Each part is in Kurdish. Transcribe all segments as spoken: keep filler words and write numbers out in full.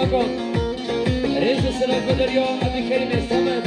Rêz û silav bi derya Ebdulkerîmê Samet.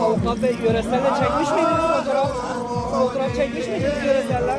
Avukat Bey, yöreselde çekmiş miydiniz fotoğraf? Fotoğraf çekmiş miydiniz yöreselde?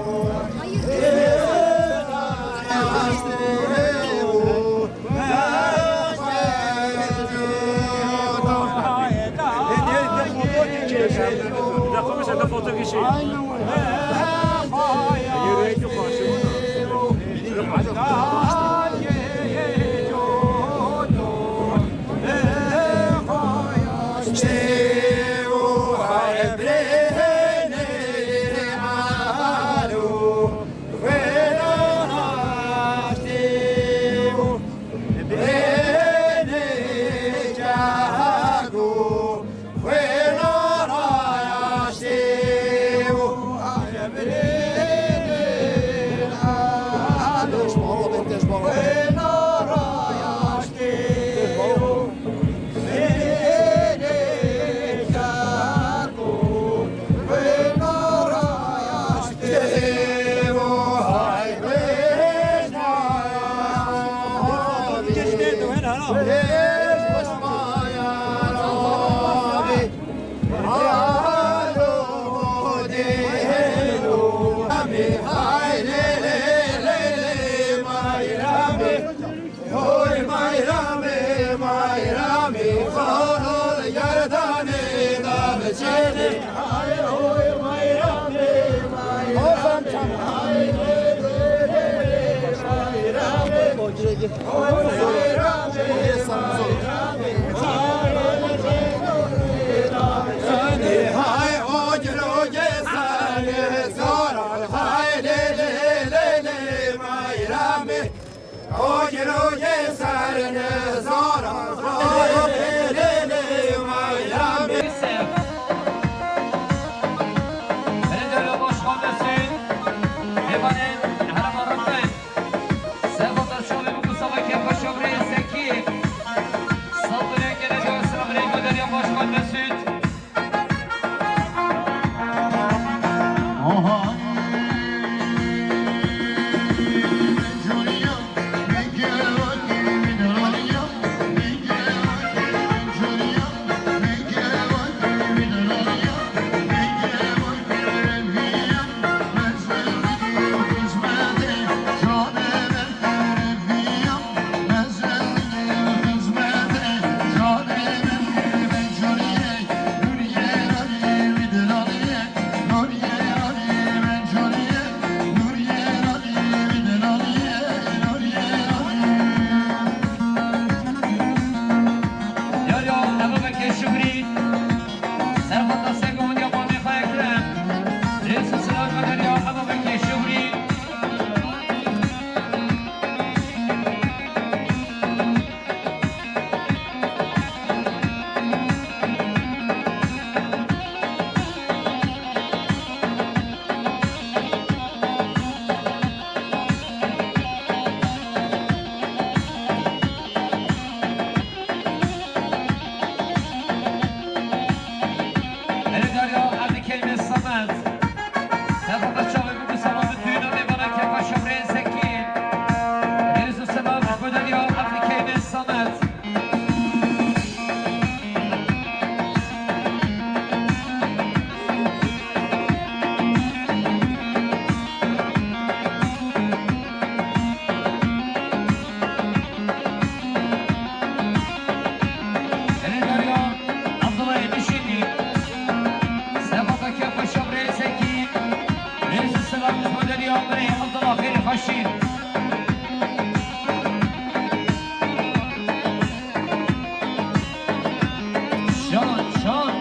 Şan, şan.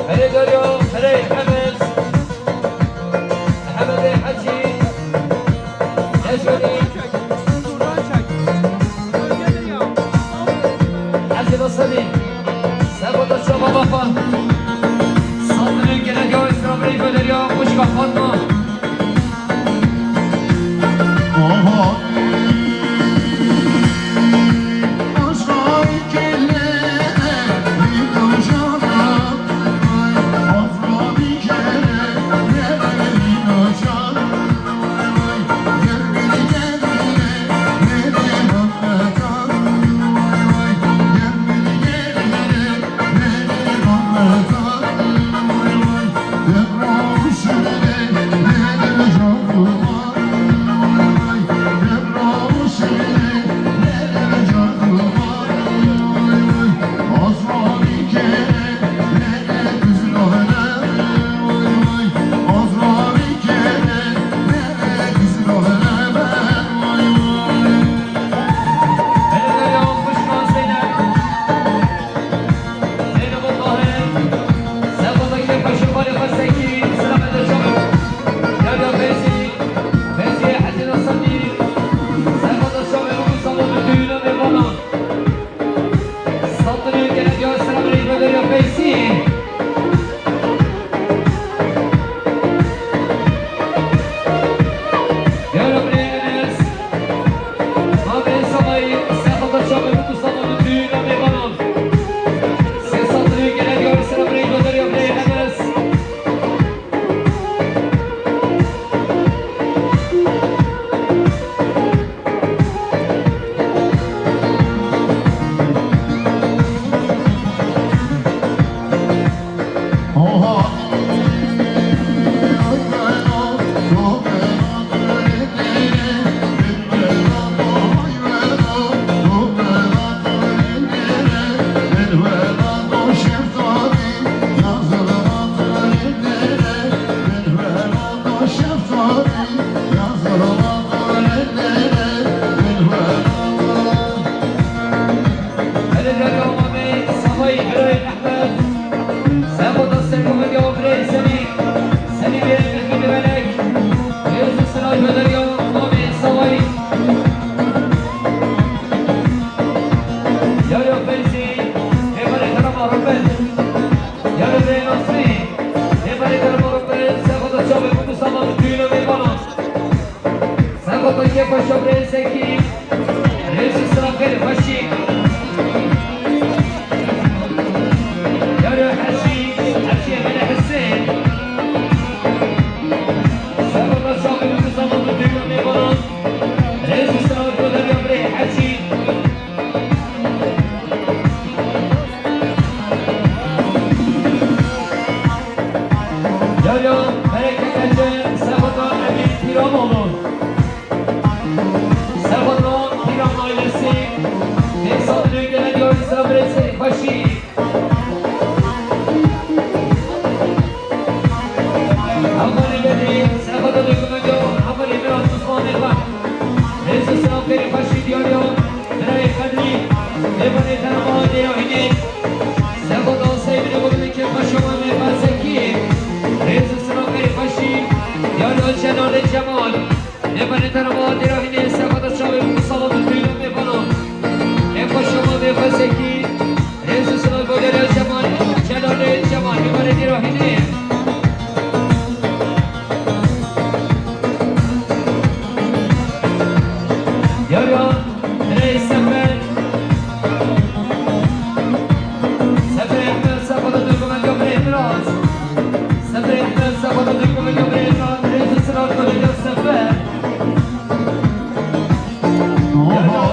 Herê Derya, herê Hemez, Hemedê Hecî, Necwedî. Hecî Nasredî, Sefota Çaba Bapan. Sandinê gelek ya Îsraîlê Federya, xwişka Fatma. Sefada Emîn Pîramoğlu. Sefada Pîram ailesi. Hesabını gelen yardımcısına veresi. Başı. Amanê berê, sefada dokumento, amanê berê Osmanê xwe. Rêz û selam xêrê xweşî diyariya birayê Qedrî, mêvanê tenama dêra hînê. Sefada Seymînê xwe bidike xweşa me mêva Zekî. Rêz û selam xêrê xweşî diyariya Celalê Cemal. Mêvanê tenama dêra hînê, sefada çavê û salon û tûyla mêvanan. Ê xweşa me mêva Zekî. Rêz û selam bo Celal Cemal, Celalê Cemal, mêvanê dêra hînê. Yariya, birê Sefer. Sefer Ehmed, sefada dokumento birê Miraz. Sefer Ehmed, sefada dokumento birê Miraz. Rêz û selam bo Celal Sefer. Yariya,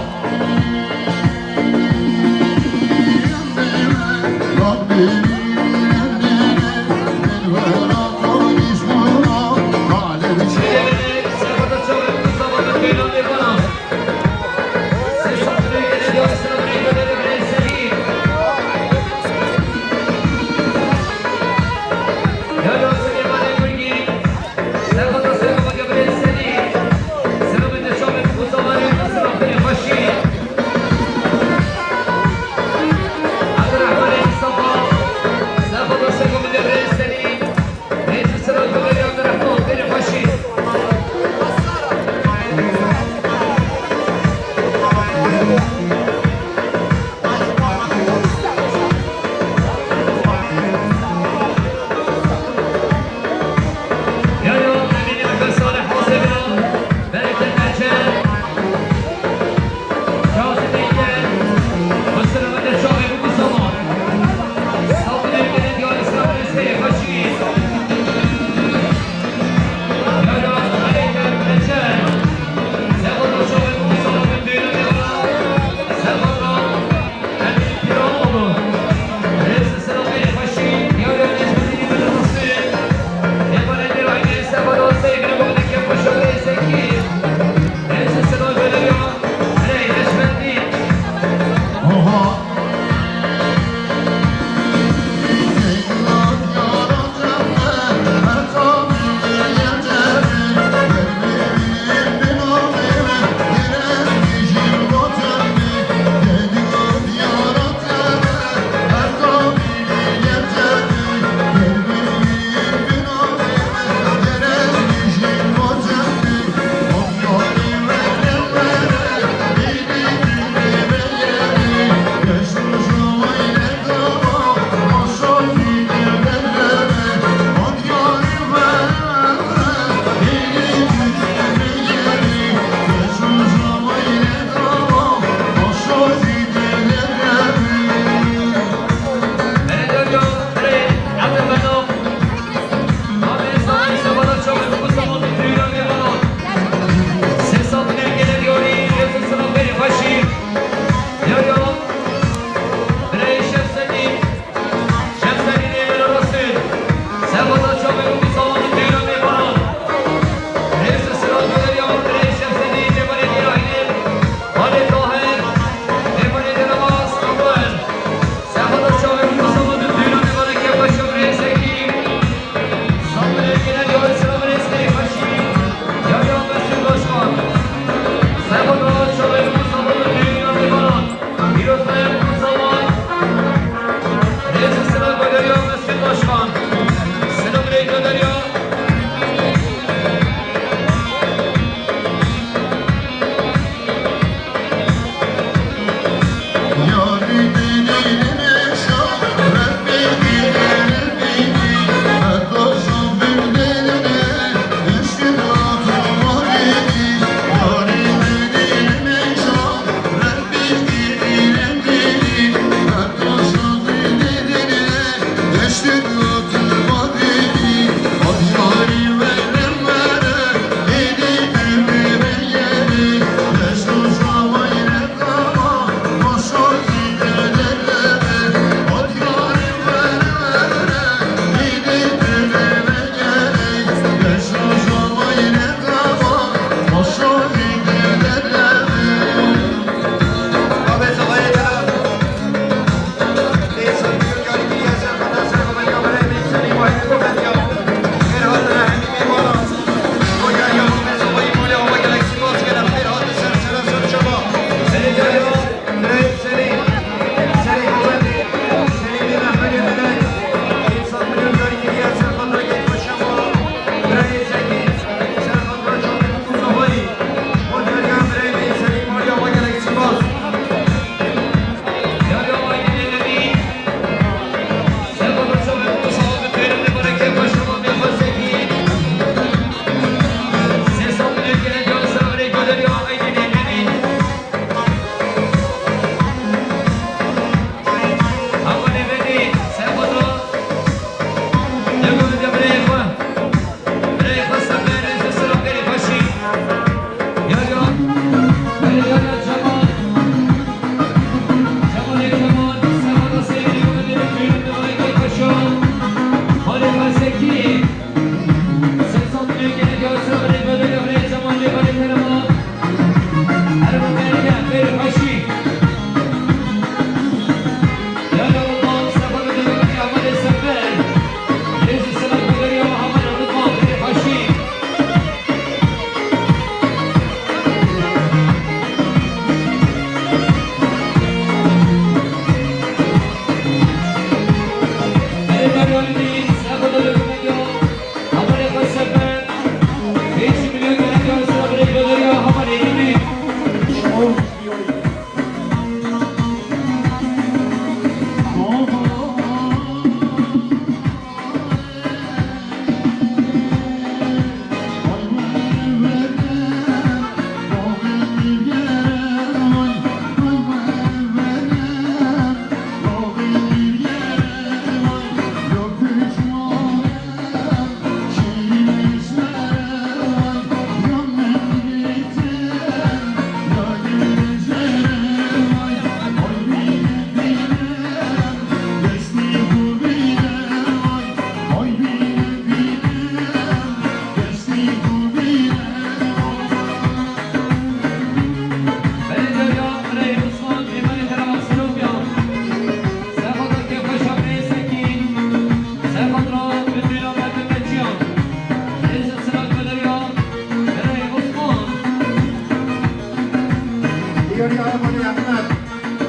Ehmed,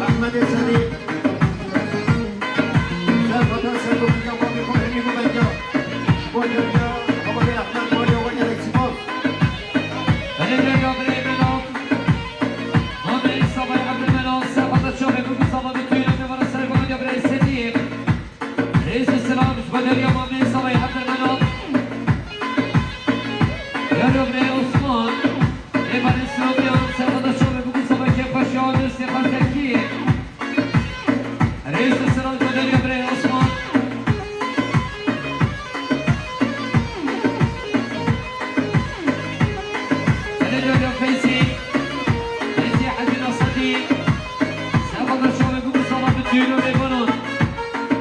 Ehmedê Sedî. Ser xatir sergovendiya babê xwe hemî govendiya. Ji bo diyariya hevalê Ehmed Mariya we gelek spas. Belê diyariya birê Melat. Namê Îslamay Ebdulmelat, ser xatir çavê ku Îslamay bi tuyîna dê vana sergovendiya birê Sedî. Rêz û selam ji bo diyariya mamê Îslamay Ebdulmelat. Diyariya birê Osman. Êvarê Siratiyan, ser xatir çavê ku Îslamay kêfxweşiya destê xwe sekî. Rêz û selam ji bo diyariya birê Osman. Belê diyariya Feysî, Feysî Hecî Nesedî, ser xatir çavê ku Îslamay bi tuyîna mêvanan.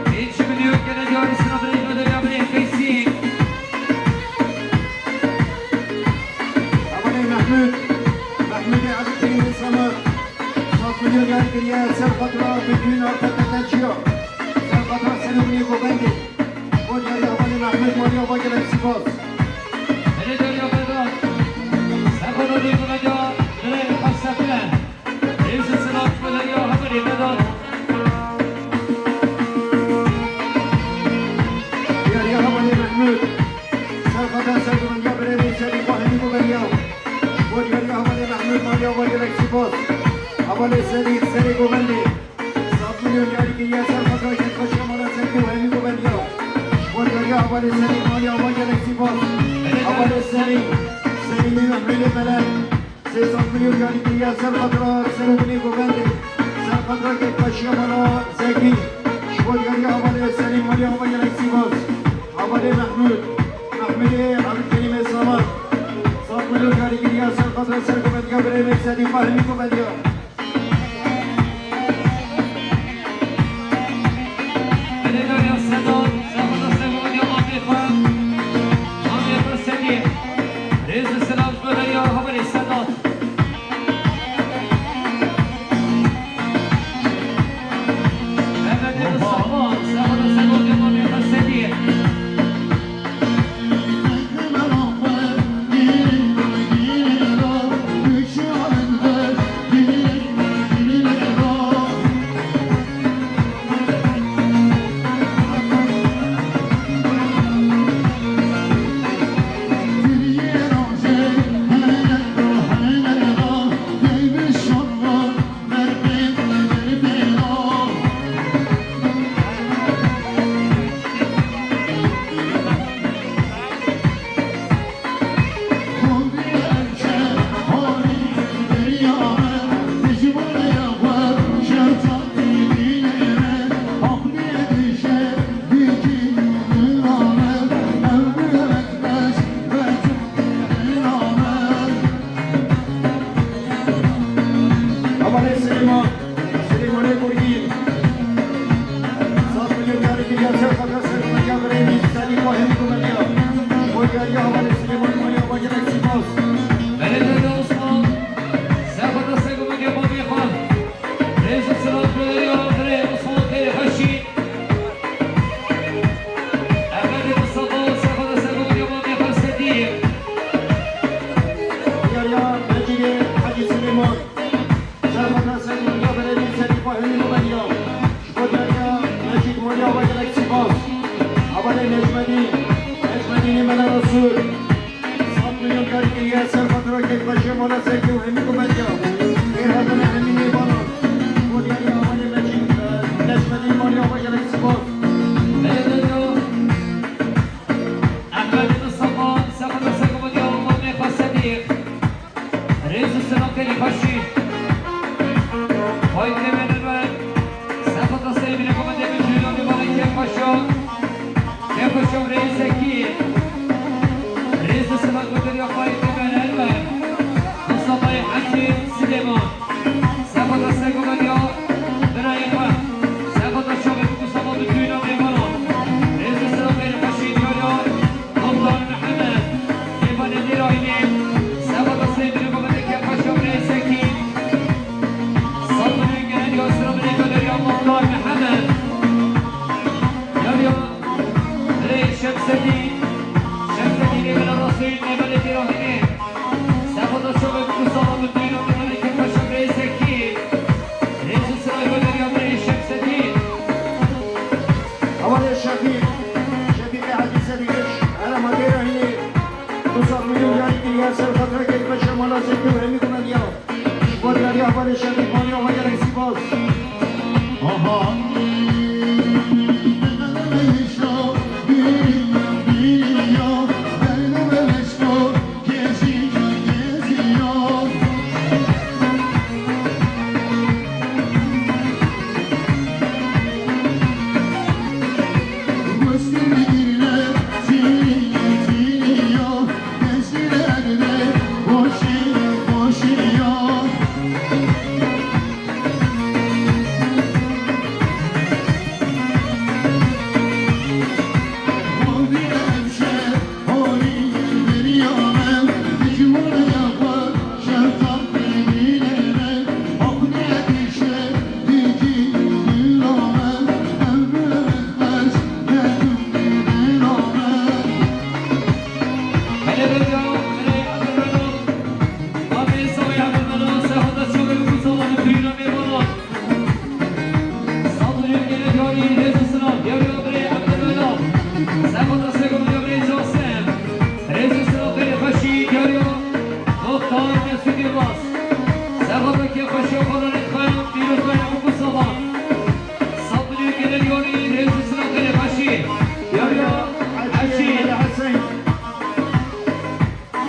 Pênc milyon gene diyarî sira birê ji bo diyariya birê Feysî. Hevalê Mehmûd, Mehmûdê Ebdulkerîmê Samar, sed milyon diyarî kiriye, ser xatira bi tuyîna P T T ciya, ser xatira Serê Binê Govendê. Bo diyariya hevalê Mehmûd Mariya we gelek spas. Belê diyariya Vedat, ser xatir dê Vedat, birê Xasefle. Rêz û selam ji bo diyariya hevalê Vedat. Diyariya hevalê Mehmûd. Ser xatir sergovendiya birê Sedî xwe hemî govendiya. Bo diyariya hevalê Mehmûd Mariya we gelek spas. Hevalê Sedî serê govendê. Sed milyon diyarî kiriye, ser xatir kêfxweşiya mala Sedî û hemî govendiya. Bo diyariya hevalê Sedî Mariya we gelek spas. Hevalê Sedî, Sedî Mehmûdê Mele. Sê sed milyon diyarî kiriye, ser xatira Serê Binê Govendê, ser xatira kêfxweşiya mala Zekî. Ji bo diyariya hevalê Selîm Maliya we gelek spas. Hevalê Mehmûd, Mehmûdê Ebdulkerîmê Samar. Sed milyon diyarî kiriye, ser xatira sergovendiya birê me Sedî xwe hemî govendiya. Belê diyariya Sedat, ser xatir sergovendiya mamê xwe, mamê xwe Sedî. Rêz û selam ji bo diyariya hevalê Sedat. Mehmetê Mustafa, ser xatir sergovendiya mamê xwe Sedî. Hevalê Silêman, Silêmanê Gurgîn. Sed milyon diyarî kiriye, ser xatir sergovendiya birê me Sedî xwe hemî govendiya. Bo diyariya hevalê Silêman Maliya we gelek spas. Belê diyariya Osman, ser xatir sergovendiya babê xwe. Rêz û selam ji bo diyariya birê Osman Xêrê Xweşî. Ehmedê Mistefa, ser xatir sergovendiya mamê xwe Sedî. Diyariya Mecîdê Hecî Silêman. Ser xatir sergovendiya birê me Sedî xwe hemî govendiya. Ji bo diyariya Mecîd Maliya we gelek spas. Hevalê Necmedîn, Necmedînê Mele Resûl. Sed milyon diyarî kiriye, ser xatira kêfxweşiya mala Zekî û hemî govendiya. Xêr hatine hemî mêvanan. Ji bo diyariya hevalê Mecîd, e, Necmedîn Maliya we gelek spas. Belê diyariya Ehmedê Mistefa, ser xatir sergovendiya mamê xwe Sedî. Rêz û selam Xêrê Xweşî. Xwedê Teala Enwer, ser xatir Serê Binê Govendê, bi cûra mêvanê kêfxweşiya, kêfxweşiya birê Zekî. Rêz û selam ji bo diyariya Xwedê Teala Enwer, Mistefayê Hecî Silêman. Ser xatir Yarî kiriye ser xatirê keyfeşa mala Zengî û hemî guleniya. Ji bo diyariya hevalê Şevî Maliya we gelek spas. Aha.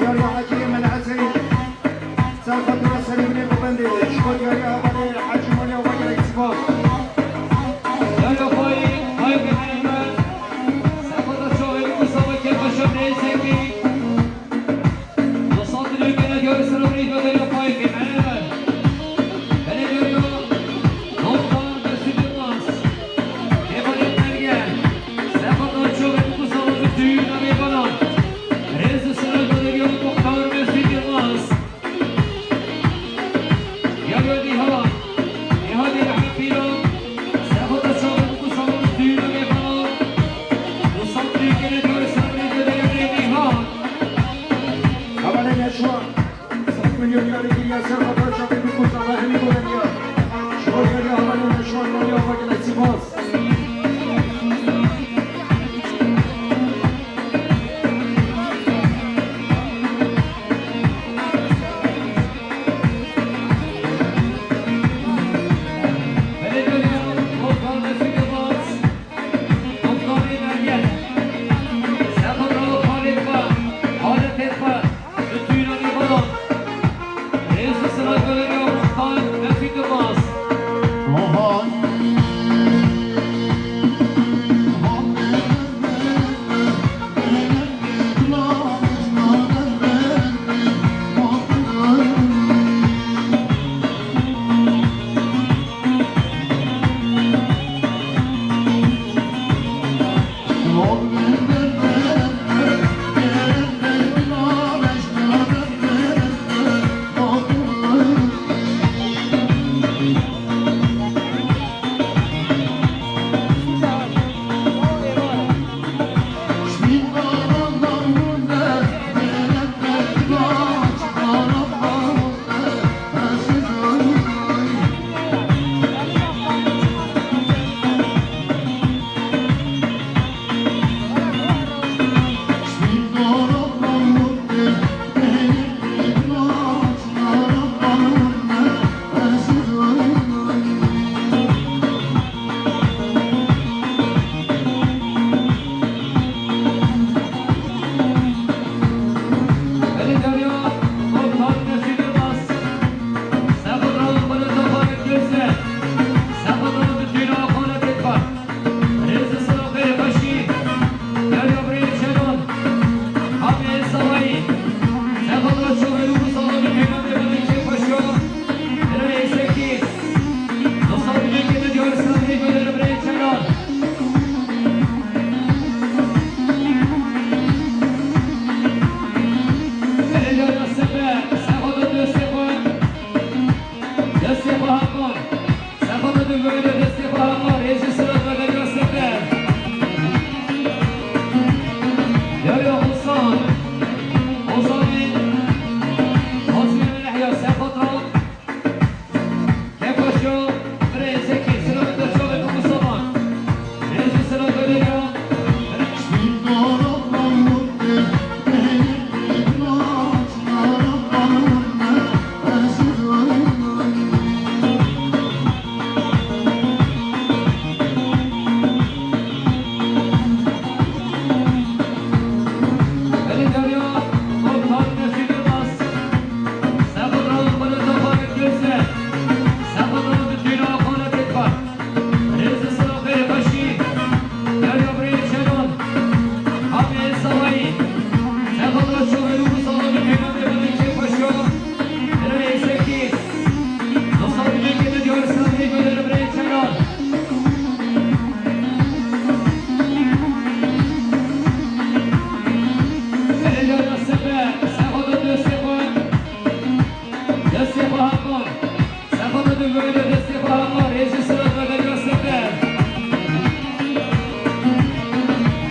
Yariya Hecî Mele Heseyî. Ser xatirê serê min ê bibendê. Ji bo diyariya hevalê Hecî Maliya we gelek spas. Yariya xwayî, xwayî bibendê. Ser xatira çavê min Mustafa Kêfeşa Neysekî. Dostan dilê gele diyarê ser rî bibendê xwayî bibendê. Belê diyariya Doktor Mesut Yılmaz. Hevalê Mergen. Ser xatira çavê min Mustafa Zühtü. Navê bana. Rêz û silav deriya Muxtar Mesut Yılmaz. Ya ya Nîhan. Nîhan Nîhan Pîran. Sexota çavan ku salon düğüne mevana. Dostan düğüne diyor sabri de ya Nîhan. Hevalê Neşwa. Sed milyon yarî kiriye ser xatir çavê min ku sala hemî guleniya. Ji bo diyariya hevalê Neşwa, Maliya we gelek spas. Destê xwe hema rêz û silav ve beriya sefer.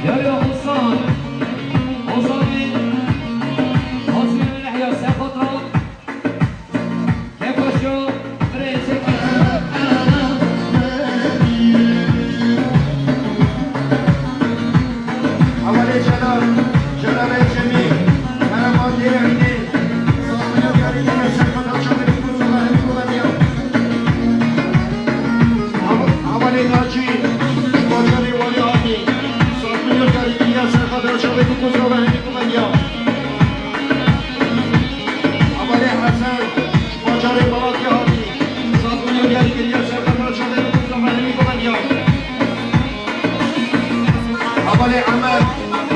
Yaya Ozan, Ozanê, Ozanê Nehya Serxota, Kefaşo, Rêzekî. Hevalê Celal, Celalê Cemî, Merhaba Dêrê Hînê, Sazmîna Diyarî Dêrê Serxota Çavê Bikû Sola Hemî Guvendiya. Hev-, Hevalê Nacî, Bacarê Walî Hatî, Sazmîna Diyarî Dêrê Serxota Çavê Bikû Sola Hemî Guvendiya. Hevalê Hesen, Bacarê Malatya Hatî, Sazmîna Diyarî Dêrê Serxota Çavê Bikû Sola Hemî Guvendiya. Hevalê Emer,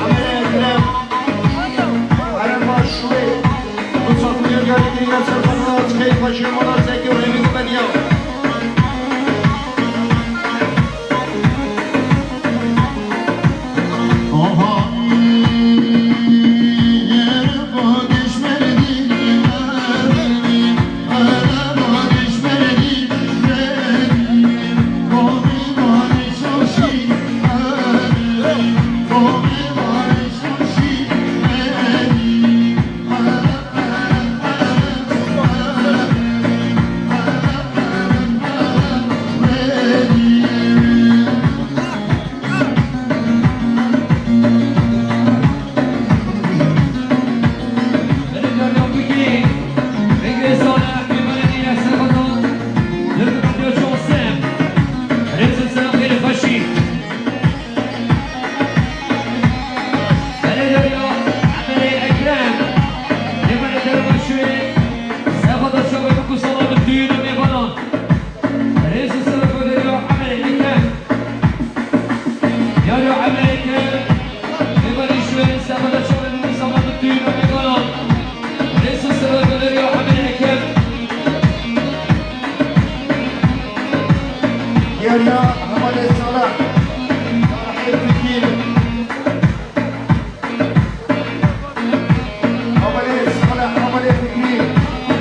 Emerê Ekrem, Herêma Şûrê, Kutsatmîya Diyarî Dêrê Serxota Çavê Bikû Sola Hemî Guvendiya. Belediya Emelê Ekrem, Emelê Derbaşoyê, Serxota Çavê Bikû Sola bi düğün û mêvanan. Rêz û silav ve beriya Emelê Ekrem. Yaro Emelê Ekrem, Emelê Şoyê, Serxota Çavê Bikû Sola bi düğün û mêvanan. Rêz û silav ve beriya Emelê Ekrem. Diyariya Hevalê Salih, Salihê Fikî. Hevalê Salih, Hevalê Fikrî.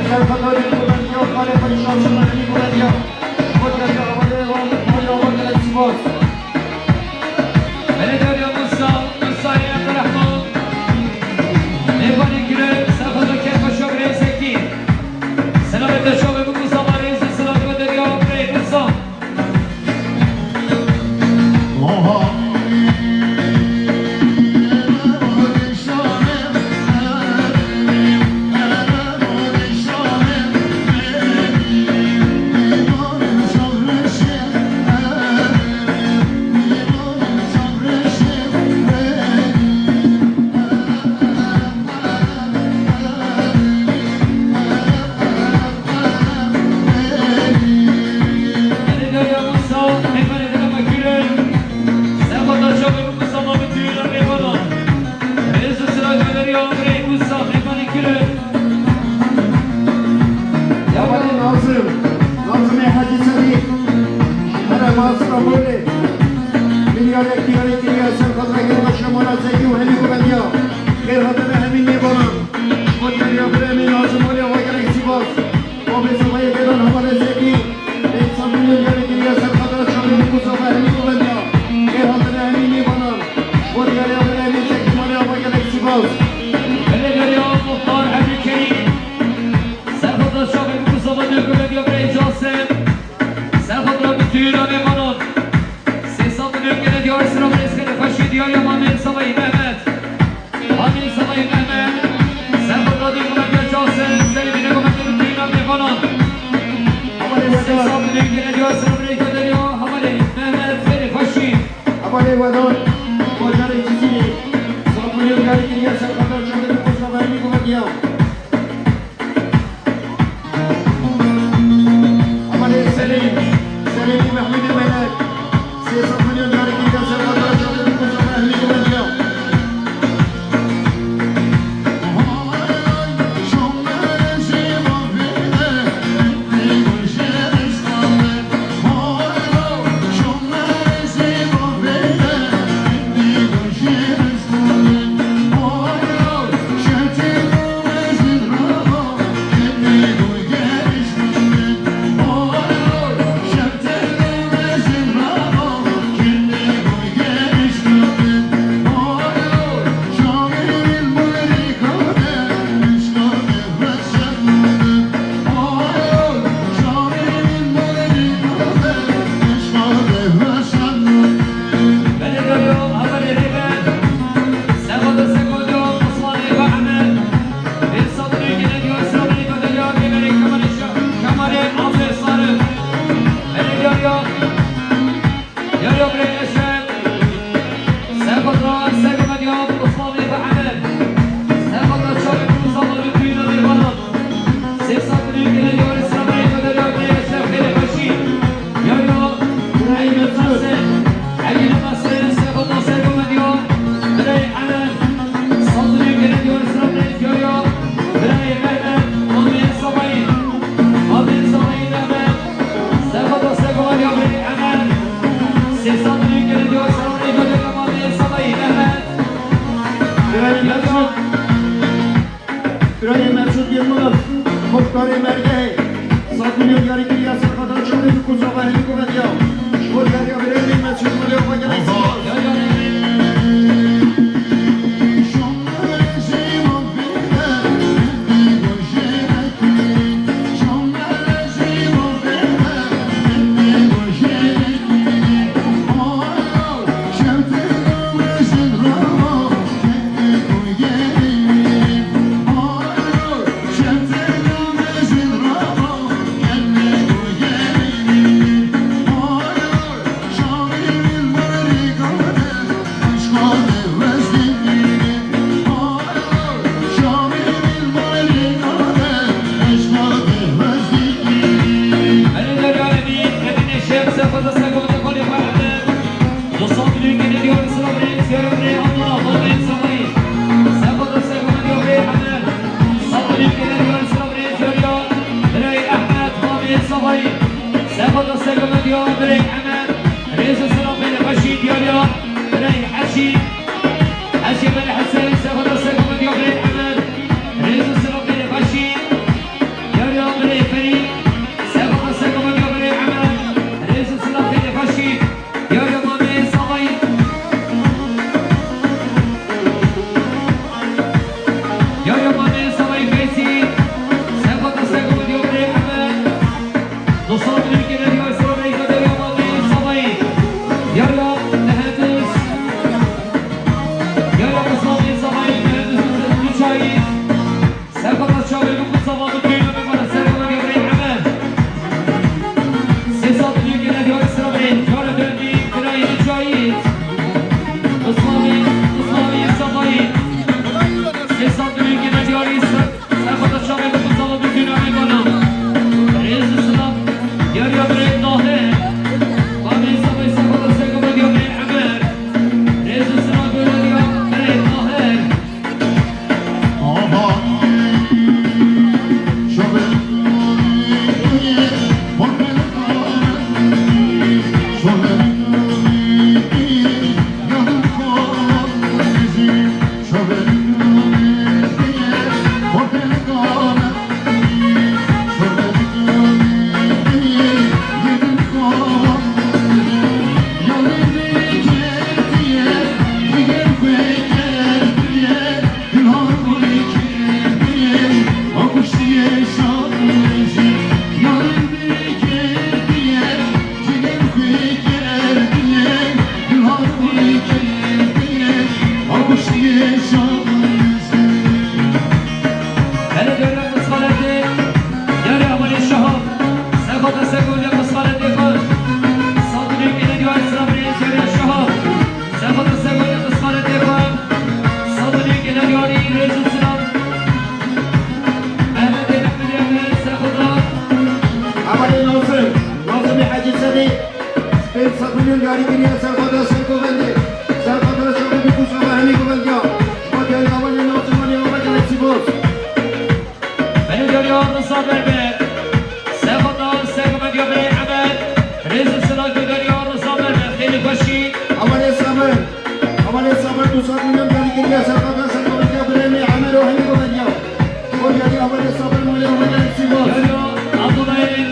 Serxota Guvendiya, Xalê Xwedî Şansona Hemî Guvendiya. Ji bo diyariya hevalê wan, Xwedî wan gelek spas. Belediya Musa, Musayê Abdurrahman. Mêvanî kirin, Serxota Kefaşo Rêzekî. Selamet Çavê Bikû Sola, rêz û silav ve beriya Rêz Musa. Hevalê Nazim, Nazimê Hecî Sedî, Herêma Stenbolê, milyarek diyarî kiriye, Serxota Gelbaşê Mala Zekî û Hemî Guvendiya. Xêr hatine hemî mêvanan. Ji bo diyariya birê min Nazim Olê, wa gelek spas. Babê Sefayê Gedan, Hevalê Zekî, Bê Sefayê Gedan, Serxota Çavê Bikû Sola Hemî Guvendiya. Xêr hatine hemî mêvanan. Ji bo diyariya birê min Zekî Malê, wa gelek spas. Belediya Muxtar Ebdulkerîm, Serxota Çavê Bikû Sola Hemî Guvendiya, birê Casim. Serxota bi düğün û mêvanan. Sê sed milyon gelek diyar sira, birê Xêrê Xweşî, diyariya Mamê Sefayê Mehmet. Amîn Salahî Mehmet, Serxota Dî Mehmet Gercasin, Selîmîne Mehmet Dîna Mehmanan. Hevalê Sê Wedan. Sal milyon gene diyor, sınıf renkleri diyor, Hevalê Mehmet Xêrê Xweşî. Hevalê Wedan, bajarê Cizîrê. Sal milyon gari kiriye, Serxota Çavê Bikû Sola Hemî Guvendiya. Hevalê Selîm, Selîmî Mehmûdê Melek, sê sed milyon carê kiriye, Serxota Çavê Bikû Sola Hemî Guvendiya. Birayê Mesûd Yilmaz, muxtarê Mergehê, sed milyon yarî kiriye ser xatir çavê Bikûz Ava Hemî Govendiya. Ji bo diyariya birayê Mesûd Yilmazê ava gelek spas. Rêz û silav xêrê xweşî diyariya birayê Eşî. Eşî Belê Hesên, serxwedar sergomendiya birayê Emer. Rêz û silav xêrê xweşî diyariya birayê Ferî. Serxwedar sergomendiya birayê Emer. Rêz û silav xêrê xweşî diyariya mamê Savayî. Diyariya mamê Savayî Feysî. Serxwedar sergomendiya birayê Emer. Dostlar, büyük gelen yarısı oraya gönderiyor Mami Savayı. Yarıya mühendis. Yarıya Mami Savayı mühendis müteahhit. Serkan Çağrı bu kutsal aldı. Düğünü bir bana Serkan Gökbey hemen. Ses aldı, büyük gelen yarısı oraya. Yarı döndü. Kırayı müteahhit. Mami, Mami Savayı. Ses aldı, büyük gelen yarısı. Serxwedar çavê bixwe zava bikîne ey bana. Rêz û silav diyariya birê Tahir. Bavê Savayî serxwedar sergomendiya birê Emer. Rêz û silav diyariya birê Tahir. Hele dönem kıskanetli, yarı abone şahap. Sen kota sen gol ya kıskanetli kol. Saldırı gene diyor sıra bir yere şahap. Sen kota sen gol ya kıskanetli kol. Saldırı gene diyor iyi rezil sıra. Mehmet Emin Bilyemli, sen kota. Abone Nazım, Nazım Hacı Sadi. Pênc sed milyon yarî kiriye serxwedar sergovendê. Serxwedar sergovendê Bikûz Ava Hemî Govendiya. Ji bo diyariya Welê Nazim Welê Ava gelek spas. Belê diyariya Rıza Berber. Serxwedar sergovendiya Belê Emer. Rêz û silav diyariya Rıza Berber. Xêrê xweşî. Ewelê Sabir. Ewelê Sabir du sed milyon yarî kiriye serxwedar sergovendiya Belê Emer û Hemî Govendiya. Ji bo diyariya Ewelê Sabir Welê Ava gelek spas. Diyariya Abdullah Emin.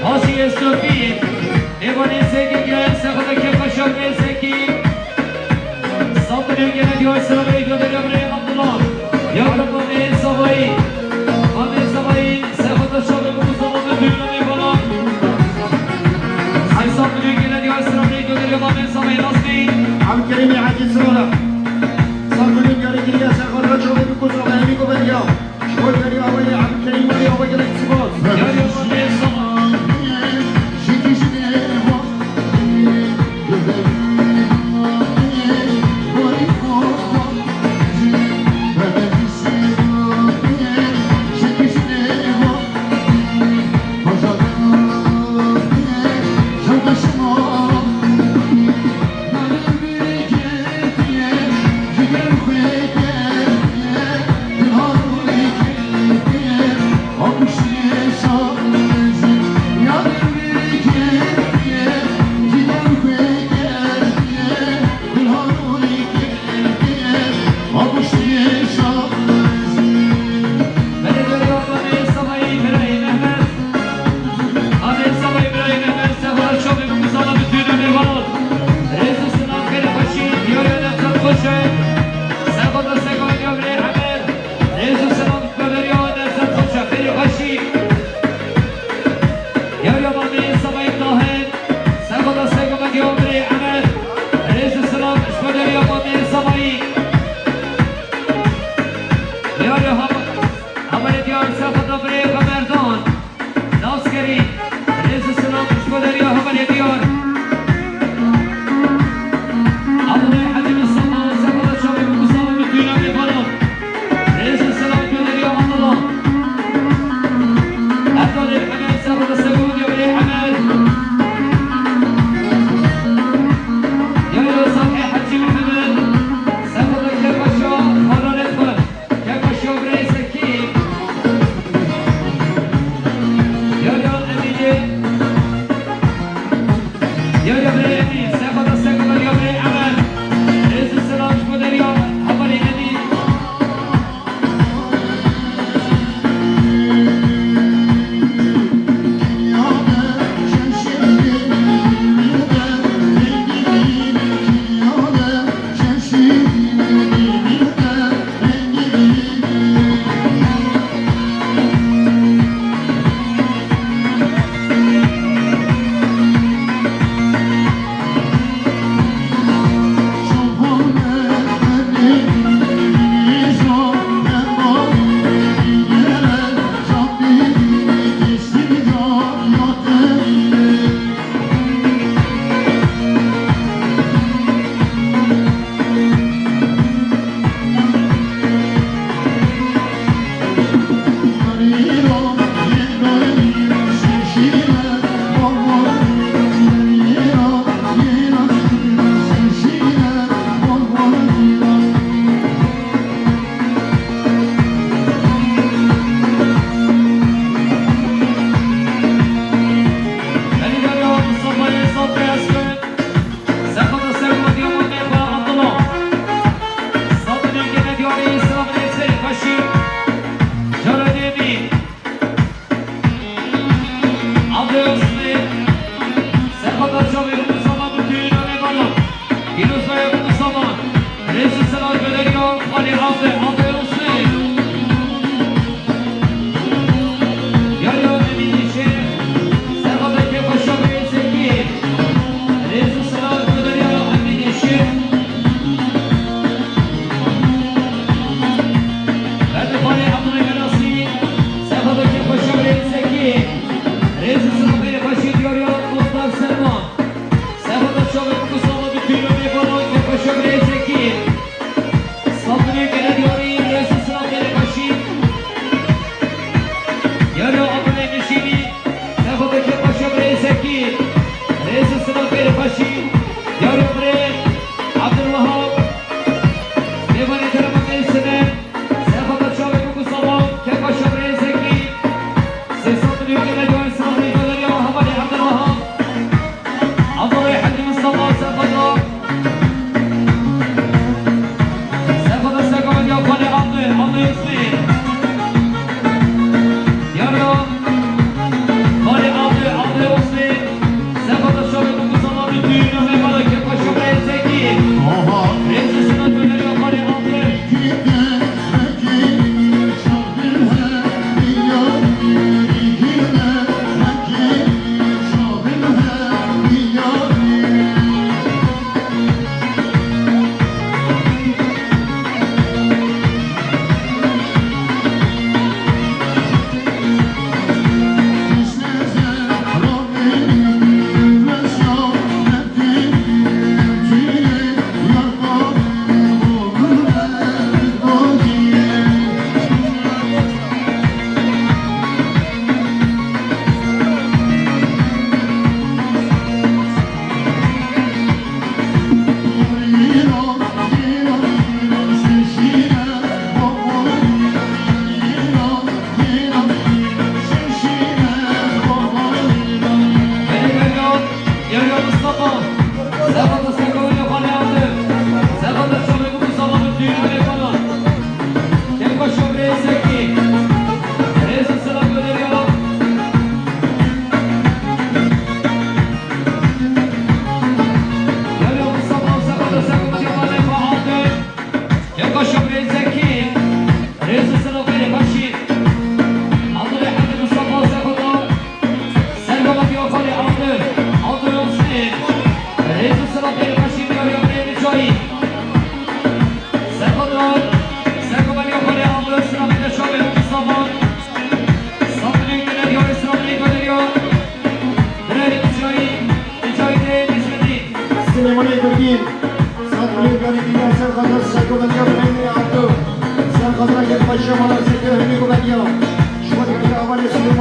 Hacı Esnafî, Êvanê Sekî gel, sexwedar kêfa şewrê Sekî. Saldırı gene diyor sıra ve gönderiyor buraya Abdullah. Yardım Mehmet Savayı. Mehmet Savayı, sexwedar şewrê bu zaman ve düğünü bana. Ay saldırı gene diyor sıra ve gönderiyor Mehmet Savayı Nasri. Abdülkerim Hacı sırada. Saldırı gene giriyor, sexwedar şewrê bu zaman ve Hemî Govendiya. Ji bo yarî awayê Ebdulkerîm Alî ava gelek spas. Yarî awayê Sema.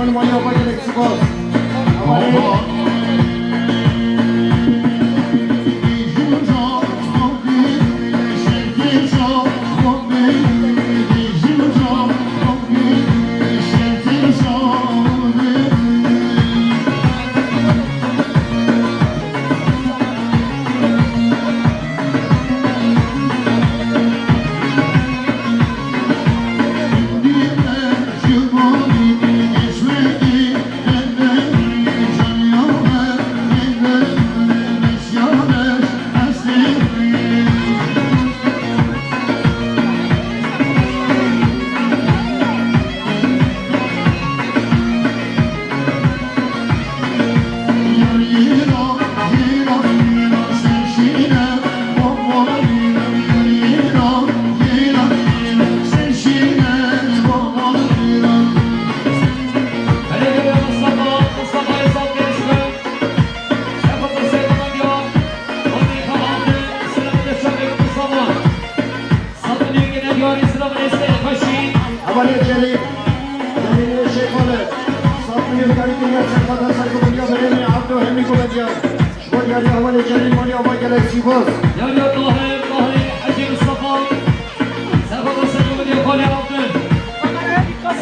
Maliya gelek spas. Hevalê Celîl, Celîl Şêxale, sed milyon yarî kiriye serxweda sergovendiya berêmê Abdo Hemî Govendiya. Ji bo yarîya hevalê Celîl maliya ava gelek spas. Yarîya Tahir, Tahirê Hecî Mistefa, serxweda sergovendiya xalê Abdo.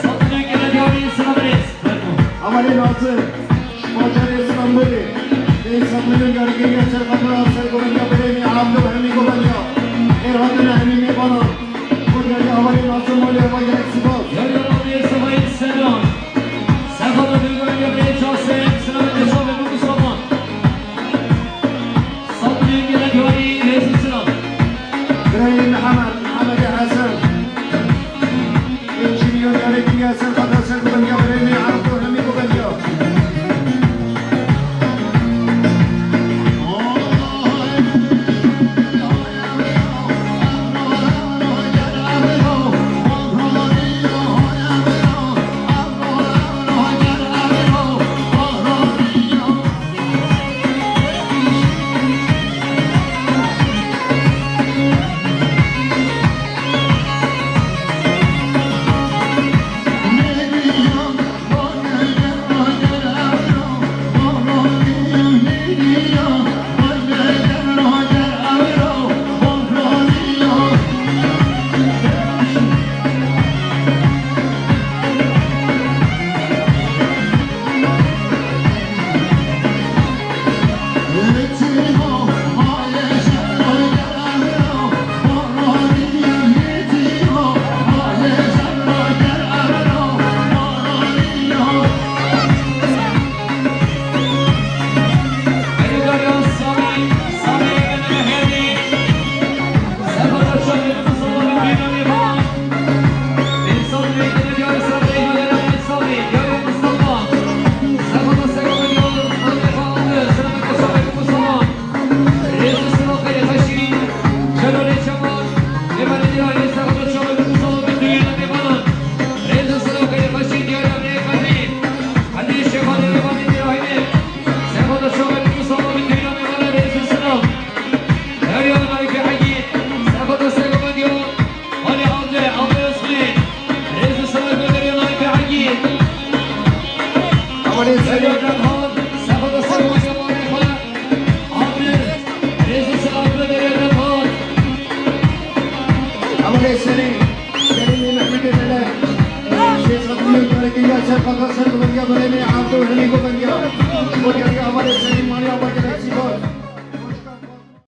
Sed milyon yarî, selam rêz. Fermo. Hevalê Nazim. Bajarê Stenbolê, dê sed milyon yarîgeriya serxweda sergovendiya berêmê Abdo Hemî Govendiya. Êr hatine hemî mêvanan. Bo yarîya hevalê Nazim malê ava gelek spas. Yarîya Nazim Sefayî Selam. Serxweda sergovendiya berê Casim, selamê te şa be bo Mustafa. Sed milyon gelek yarî, rêz û selam. Birayê Mihemed, Mihemedê Hesen. Pêncî milyon yarî kiriye serxweda sergovendiya berêmê Abdo Hemî Govendiya. Hevalê Serî. Hevalê Serî. Serî Mehmetê Mele. Sê sed milyon yarî kiriye serxweda sergovendiya berêmê Abdo Hemî Govendiya.